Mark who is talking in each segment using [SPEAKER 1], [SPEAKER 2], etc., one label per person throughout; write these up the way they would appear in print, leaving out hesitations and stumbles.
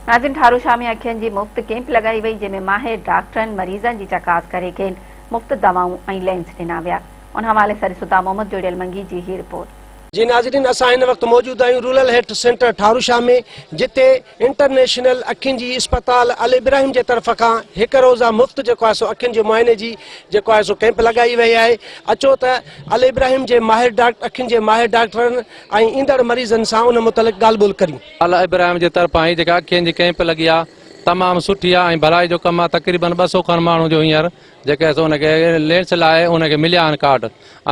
[SPEAKER 1] ناظرين ٺاروشاه ۾ اکين جي مفت ڪيمپ لڳائي وئي جنهن ۾ ماهر ڊاڪٽرن مريضن جي چڪاس ڪري کين مفت دوائون ۽ لينس ڏنا ويا ان حوالي سان ڏسو ٿا محمد جوڙيل منگي جي هي رپورٽ.
[SPEAKER 2] جي ناظرين اسان هن وقت موجود آهيون رورل هيلٿ سينٽر ٺاروشاه ۾ جتي انٽرنيشنل اکين جي اسپتال الابراهيم جي طرف کان هڪ روزه مفت جيڪو آهي سو اکين جي معائني جي جيڪو آهي سو ڪيمپ لڳائي وئي آهي اچو ته الابراهيم جي ماهر ڊاڪٽر اکين جي ماهر ڊاڪٽرن ۽ ايندڙ مريضن سان ان متعلق ڳالهه ٻولهه ڪريون.
[SPEAKER 3] الابراهيم جي طرفان هي جيڪا اکين جي ڪئمپ لڳي آ تمام سٺي آ ۽ ڀلائي جو ڪم آ تقريبن 200 کن ماڻهو جو هينئر جيڪي سو ان کي لينس لاء ان کي مليا آهن ڪارڊ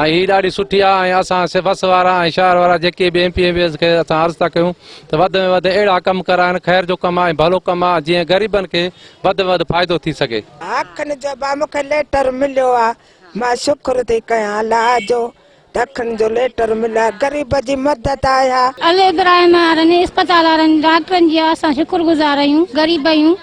[SPEAKER 3] ۽ هي ڏاڍي سٺي آ ۽ اسان وس وارا ۽ شهر وارا جيڪي به ايم پي ايم ايز کي اسان عرض ٿا ڪيون ته وڌ ۾ وڌ اهڙا ڪم ڪرائن خير جو ڪم آ ۽ ڀلو ڪم آ جيئن غريبن کي وڌ ۾ وڌ فائدو ٿي سگهي.
[SPEAKER 4] اکين جو با مون کي ليٽر مليو آ مان شڪر ٿي ڪيان الله جو. ڏکن جو ليٽر مليا غريب جي مدد آهي.
[SPEAKER 5] علي ابراهيم وارن اسپتال وارن ڊاڪٽرن جي اسان شڪر گذار آهيون غريب آهيون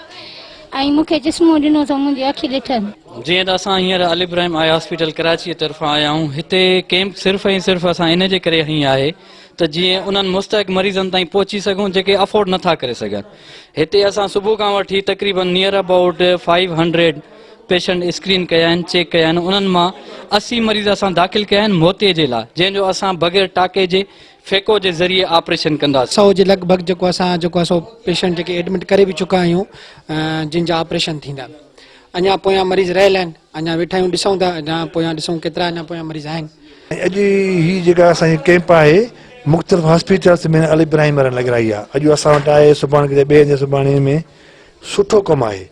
[SPEAKER 5] ۽ مون کي چشمو ڏنو اٿئون منهنجي اک ڏٺن.
[SPEAKER 6] جيئن ته اسان هينئر علي ابراهيم آء هاسپيٽل ڪراچيء طرفان آيا آهيون هتي ڪيمپ صرف ۽ صرف اسان ان جي ڪري هنئي آهي ته جيئن انهن مستحق مريضن تائين پهچي سگهون جيڪي افورڊ نٿا ڪري سگهن هتي اسان صبح کان وٺي تقريبن near about five hundred patient screen ڪيا آهن چيڪ ڪيا آهن انهن مان 80 مريض اسان داخل ڪيا آهن موتي جي لاء جنهن جو اسان بغير ٽاڪي جي فيڪو جي ذريعي آپريشن ڪنداسين.
[SPEAKER 7] سئو جي لڳ ڀڳ جيڪو اسان جيڪو آهي سو پيشنٽ جيڪي ايڊمٽ ڪري به چڪا آهيون جن جا آپريشن ٿيندا اڃا پويان مريض رهيل آهن اڃا ويٺا آهيون ڏسون ٿا اڃا پويان ڏسون ڪيترا اڃا پويان مريض آهن.
[SPEAKER 8] ۽ اڄ هي جيڪا اسان جي ڪيمپ آهي مختلف هاسپيٽلس ۾ علي ابراهيم وارن لڳرائي آهي اڄ اسان وٽ آهي سڀاڻي ڪٿي ٻئي هنڌ سڀاڻي ۾ سٺو ڪم آهي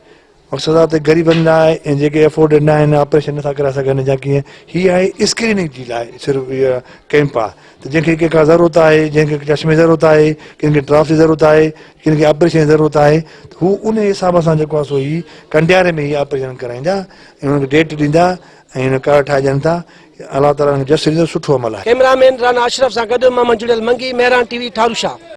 [SPEAKER 8] مقصد آ ته غريبن لاء ۽ جيڪي افورڊ نه آهن آپريشن نٿا ڪرائي سگهن يا ڪيئن هي آهي اسڪريننگ جي لاء صرف اها ڪيمپ آ ته جنهن کي ڪا ضرورت آهي جنهن کي چشمي جي ضرورت آهي ڪنهن کي ڊراپس جي ضرورت آهي ڪنهن کي آپريشن جي ضرورت آهي ته هو ان حساب سان جيڪو آ سو هي ڪنڊياري ۾ هي آپريشن ڪرائيندا ۽ انهن کي ڊيٽ ڏيندا ۽ هن ڪارڊ ٺاهي ڏين ٿا الله تعالي انهن کي جس ڏيندو سٺو عمل آهي.
[SPEAKER 2] ڪئميرا مين رانا اشرف سان گڏ محمد جڙيل منگي، مهراڻ ٽي وي، ٺاروشاه.